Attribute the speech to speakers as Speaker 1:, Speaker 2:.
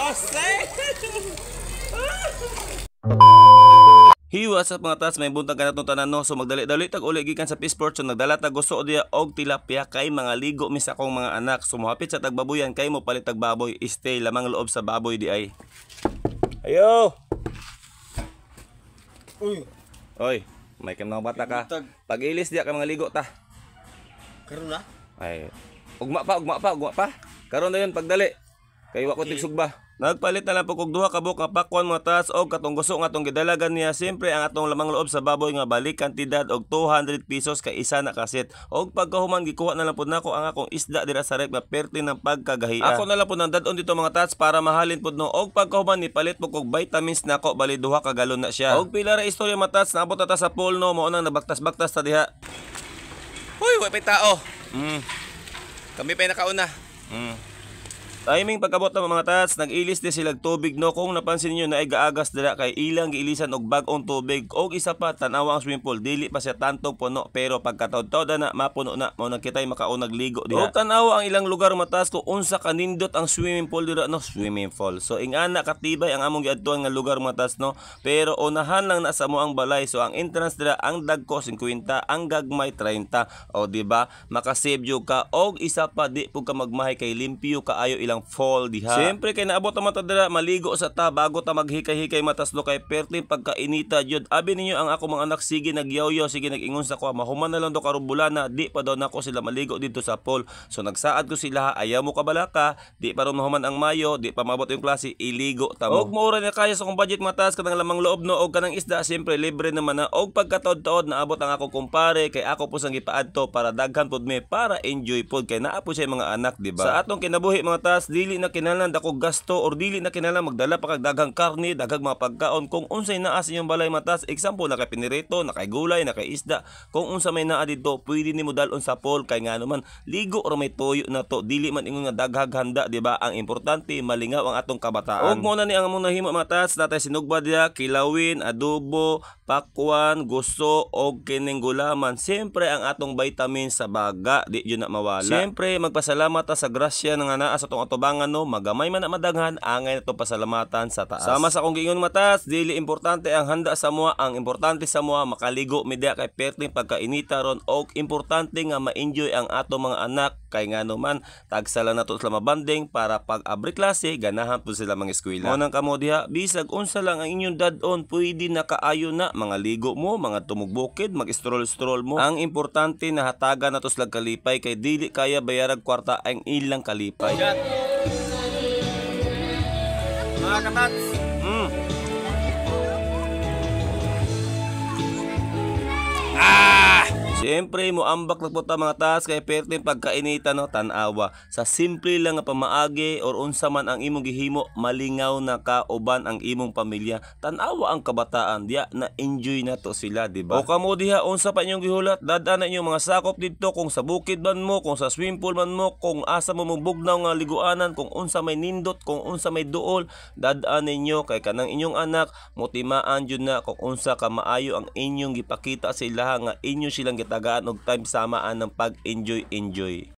Speaker 1: Jose! Hey, what's up, mga tats? May buntag ka natong tanan, no. So magdali-dali tag uli gikan sa Fishport. So nagdala tag gusto diya og tilapia kay mga ligo mi sa akong mga anak. So mohapit sa tagbabuyan kay mo palit tag baboy. Stay lamang loob sa baboy di ay. Ayo.
Speaker 2: Uy,
Speaker 1: Oy, may kam mga bata ka.
Speaker 2: Buntag.
Speaker 1: Pag-ilis diya kay mga ligo ta.
Speaker 2: Karon na?
Speaker 1: Ay, ugma pa, ugma pa, ugma pa. Karon na yun, pagdali. Kay wa ko tigsugba. Nagpalit na lang po kog duha ka buok nga pakwan, mga tats, og katong gusto nga atong gidalagan niya. Siyempre ang atong lamang loob sa baboy nga balik kantidad og 200 pesos kay isa na kaset. Og pagkahuman gikuha na lang pud nako ang akong isda dira sa rep nga perti ng pagkagahia. Ako na lang pud nang dadon dito, mga tats, para mahalin pud, no. Og pagkahuman ni palit po kog vitamins nako, bali duha ka galon na siya. Og pila ra istorya, mga tats, naabot na ta sa pool, no, mao nang nabaktas-baktas ta diha. Huy, wa pay tao. Kami pa'y nakauna. Timing pagkabot ng mga tats, nag-ilis di sila tubig, no. Kung napansin niyo na ay gaagas dira kay ilang giilisan og bag-ong tubig. Og isa pa, tan-awa ang swimming pool, dili pa siya tantong puno pero pagkataod-taod na mapuno na mao nang kitay makaunag ligo diha. Og tan-awa ang ilang lugar, mga tats, kung unsa kanindot ang swimming pool dira, no, swimming pool. So ingana katibay ang among giadtuan nga lugar, mga tats, no. Pero unahan lang na sa mo ang balay. So ang entrance dira, ang dagko 50, ang gagmay 30. O di ba? Makasave jud ka og isa pa, di pud ka magmahay kay limpyo kaayo ilang fall diha. Siyempre kay naabot ta mata dira, maligo sa ta bago ta maghikay-hikay matas no kay perti pagkainita jud. Abi ninyo ang ako mga anak sige nagyawyaw, sige nag-ingon sa ko, mahuman na lang do karong bulana, di pa daw nako sila maligo dito sa pool. So nagsaad ko sila, ayaw mo kabalaka, di pa ron mahuman ang Mayo, di pa maabot yung klase, iligo ta mo. Og mura na kaya sa akong budget, matas, kanang lamang loob, no, og kanang isda siyempre libre naman na. Og pagkataod-taod naabot ang ako kumpare kay ako po sang gipaadto para daghan pud mi para enjoy pod kay naa po siya mga anak, di ba? Sa atong kinabuhi, mga tas, dili na kinahanglan dako gasto or dili na kinahanglan magdala pa kag daghang karne, daghang mga pagkaon kung unsay naa sa inyong balay, matas. Example, na kay pinirito, na kay gulay, na kay isda, kung unsa may naa didto pwede nimo dalon sa pool kay ngano man ligo or may tuyo na to, dili man ingon nga daghag handa, di ba? Ang importante malingaw ang atong kabataan. Og mo na ni ang among nahimo, mga tats, natay sinugba diha, kilawin, adobo, pakwan, gusto og kining gulaman. Siyempre ang atong vitamin sa baga, di jud na mawala. Siyempre magpasalamat ta sa grasya nga naa sa atong atubangan, no, magamay man na madaghan, angay na to pasalamatan sa taas. Sama sa akong giingon, matas, dili importante ang handa sa mua, ang importante sa mua makaligo mi diha kay perting pagkainita ron og importante nga ma-enjoy ang atong mga anak kay ngano man tagsa lang nato sila mabanding para pag abri klase ganahan pud sila mga eskwela. Mo nang kamo diha, bisag unsa lang ang inyong dad-on pwede na kaayo na mga ligo mo, mga tumugbukid, mag-stroll-stroll mo. Ang importante na hatagan nato sila kalipay kay dili kaya bayarag kwarta ang ilang kalipay.
Speaker 2: Mga katats.
Speaker 1: Siyempre, moambak na po ta, mga tas, kay perting pagkainita, no, tan-awa. Sa simple lang nga pamaagi or unsa man ang imong gihimo, malingaw na ka uban ang imong pamilya. Tan-awa ang kabataan, diya na enjoy na to sila, di ba? O kamo diha, unsa pa inyong gihulat, dad-an na inyong mga sakop didto kung sa bukid man mo, kung sa swimming pool man mo, kung asa mo mobugnaw nga liguanan, kung unsa may nindot, kung unsa may duol, dad-an ninyo kay kanang inyong anak motimaan jud na kung unsa ka maayo ang inyong gipakita sa ilaha nga inyo silang gitagaan og time samaan ng pag-enjoy enjoy.